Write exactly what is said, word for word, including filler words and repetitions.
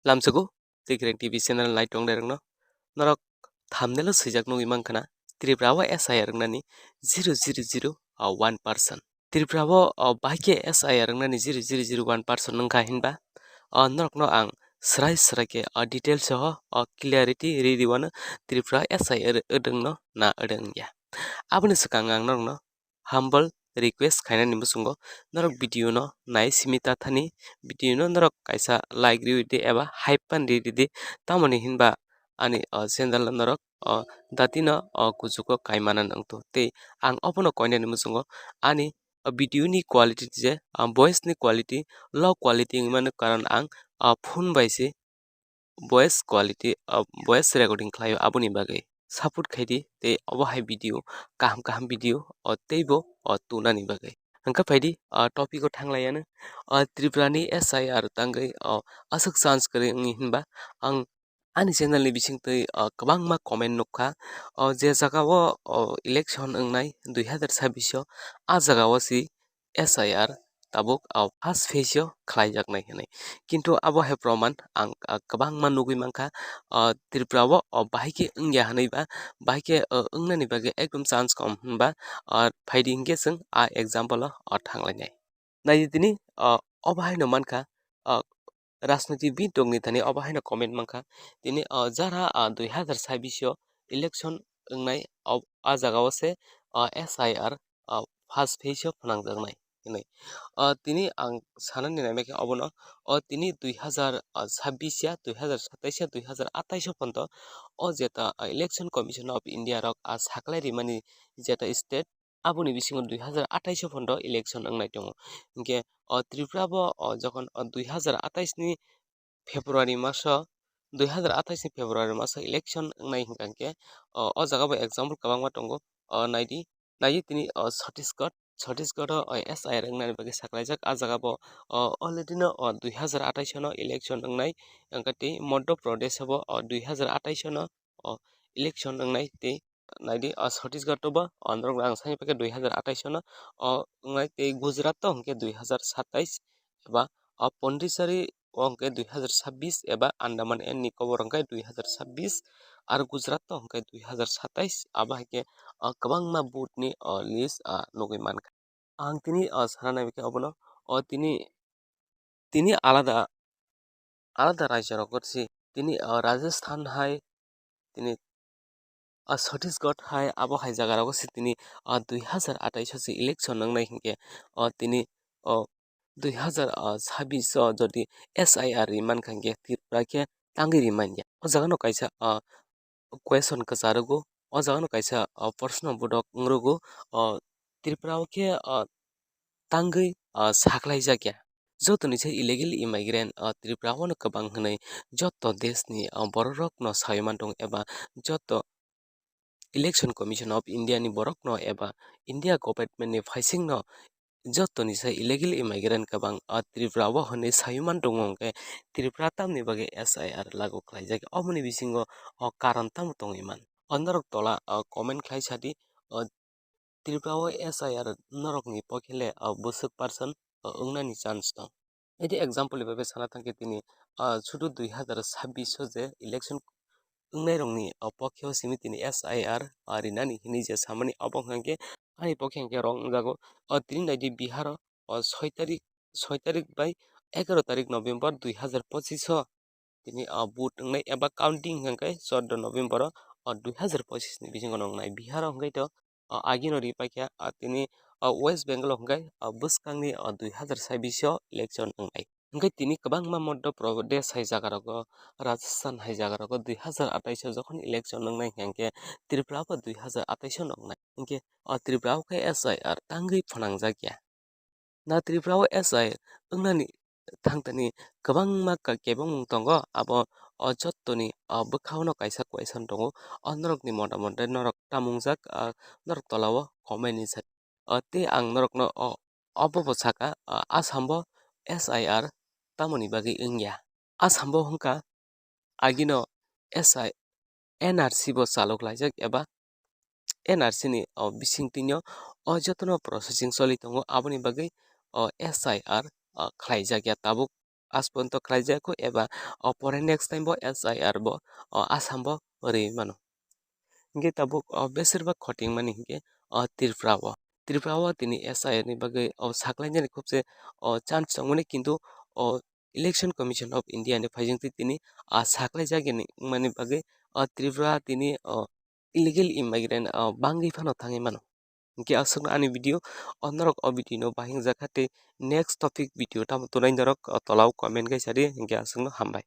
Lamsogo Tikreng T V channel nai tongnairokno norok thumbnail-o swijak nugwi mankha na, Tripura o S I R wngnani zero zero zero one percent. Tripura o, o, bahai khe S I R wngnani zero zero zero one percent wngkha hinba, o, norokno ang srai srai khe, o, detail soho, o, clarity ri riwano Tripura S I R wdwngno na wdwng ya. Aboni swkang ang norokno humble request khainani muchungo norok video no nai simi ta thani, video no norok kaisa like riwi di eba hype pan ri di, tamoni hinba ani, o, channel no norok, o, datino, o, kuchugo kaimana nangthu. Tei ang obono koinani muchungo ani, o, video ni quality je, o, voice ni quality low quality wngmani karon ang, o, phone bai se voice quality, o, voice recording khlaio, aboni bagwi support khaidi tei obo hai video kaham kaham video, o, teibo, o, tunani bagwi. Hwnkhe phaidi, o, topic o thanglaiano, o, Tripura ni S I R tangwi, o, aswk chance kwrwi wngwi hinba ang ani channel ni bisingtwi, o, kwbangma comment nukha, o, je jaga o, o, election wngnai dui hazar sabbish o, a jaga o si S I R tabuk, o, first phase o khlaijaknai hinwi. Kintu abo hai proman ang, o, kwbangma nugwi mankha, o, Tripura o, o, bahai khe wngya hinwi ba, bahai khe, o, wngnani bagwi ekdom chance kom hinba, o, phaidi hinkhe chwng a example o, o, thanglainai. Naidi tini, o, obo haino mankha, o, rajnoitik bidokni thani obo haino comment mankha. Tini, o, jara, o, dui hazar sabbish o election wngnai, o, a jaga o se, o, S I R, o, first phase o phnangjaknai hinwi. O, tini ang sanani naimai khe obono, o, tini dui hazar sabbish ya, dui hazar satais ya, dui hazar atais o phanto o jeta, o, Election Commission of India rok, a, saklai rimani jeta state, aboni bisingo dui hazar atais o phanto election wngnai tongo. Hinkhe, o, Tripura bo, o, jokhon, o, dui hazar atais ni February maso, dui hazar atais ni February maso election wngnai hwnkha hinkhe, o, o jaga bo example kwbangma tongo. O, naidi, naidi tini, o, Chhattisgarh, Chhattisgarh o, o, S I R wngnani bagwi saklaijak. A jaga bo, o, already no, o, dui hazar atais no election wngnai, hwnkhe tei Madhya Pradesh o bo, o, dui hazar atais no, o, election wngnai tei naidi, o, Chhattisgarh o bo, o, norok ang sani paikhe dui hazar atais no, o, wngnai tei Gujarat o hwnkhe dui hazar satais eba, o, Pondicherry o hwnkhe dui hazar sabbish eba Andaman and Nicobar hwnkhe dui hazar sabbish, ar Gujarat o hwnkhe dui hazar satais, abo hai khe, o, kwbangma vote ni, o, list, o, nugwi mankha. Ang tini, o, sana nai khe obono, o, tini, tini alada, alada rajyo rogo se tini, o, Rajasthan hai, tini, o, Chhattisgarh hai, abo hai jaga rogo se tini, o, dui hazar atais o se election wngnai hinkhe, o, tini, o, dui hazar sabbish o jodi S I R ri mankha hinkhe Tripura khe tangwi ri manya. O jaga no kaisa, o, question kwcharwgo, o jaga no kaisa, o, proshno bodok wngrugo, o, Tripura o khe, o, tangwi, o, saklaijakya. Jotoni se illegal immigrant, o, Tripura o no kwbang hwnwi joto desh ni, o, borok rok no sawi mantongo eba joto Election Commission of India ni borok no eba India government ni phaising no jotoni se illegal immigrant kwbang, o, Tripura o hwnwi sawi mantongo, hwnkhe Tripura tamni bagwi S I R lagu khlaijak, oboni bisingo, o, karon tamo tongwi man? O, norok tola, o, comment khlai sadi, o, Tripura o S I R norokni pokhe le, o, bwswk percent, o, wngnani chance tong? Edi example ni bagwi sana thangkhe tini, o, sudu dui hazar sabbish o je election wngnai rokni, o, pokhe o simi tini S I R, o, rinani hinwi je samani obo hwnkhe ani pokhe hwnkhe rok wngjago. O, tini naidi Bihar o, o, soi tarik, soi tarik bai egaroh tarik November dui hazar pochish o tini, o, vote wngnai eba counting hwnkhe chordo November o, o, dui hazar pochish ni bisingo wngnai. Bihar o hwnkhe to, o, agino ri paikha, o, tini, o, West Bengal o hwnkhe, o, bwskangni, o, dui hazar sabbish o election wngnai. Hwnkhe tini kwbangma Madhya Pradesh hai jaga rogo, Rajasthan hai jaga rogo dui hazar atais o jokhon election wngnai hwnkhe Tripura bo dui hazar atais o wngnai. Hwnkhe o Tripura o khe S I R tangwi phnangjakya. Na Tripura o S I R wngnani thangtani kwbangma ka-, kebengmung tongo, abo o jottoni, o, bwkhao no kaisa question tongo. O norokni motamot norok tamungjak, o, norok tola o comment ni sadi. O, tei ang norokno o, obo bo saka, o, Assam bo S I R tamoni bagwi wngya. Assam bo hwnkha agino S I, N R C bo chalok laijak eba N R C ni, o, bisingtwino o jotono processing choli tongo, aboni bagwi o S I R, o, khlaijakya tabuk aaj porjonto khlai jaya kho eba o pore next time bo S I R bo o Assam bo rwi mano. Hinkhe tabuk o besir bak khoting mani hinkhe o Tripura o. Tripura o tini S I R ni bagwi o saklainani khub se o chance tongmani, kintu o Election Commission of India ni phaijingtwi tini a saklaijak yani wngmani bagwi o Tripura tini o illegal immigrant o bangwi phano thangwi mano. Hinkhe aswkno ani video o norok o video no bahai wngjak kha tei next topic video tamo tongnai norok o tola o comment khe sadi, hinkhe aswkno hambai.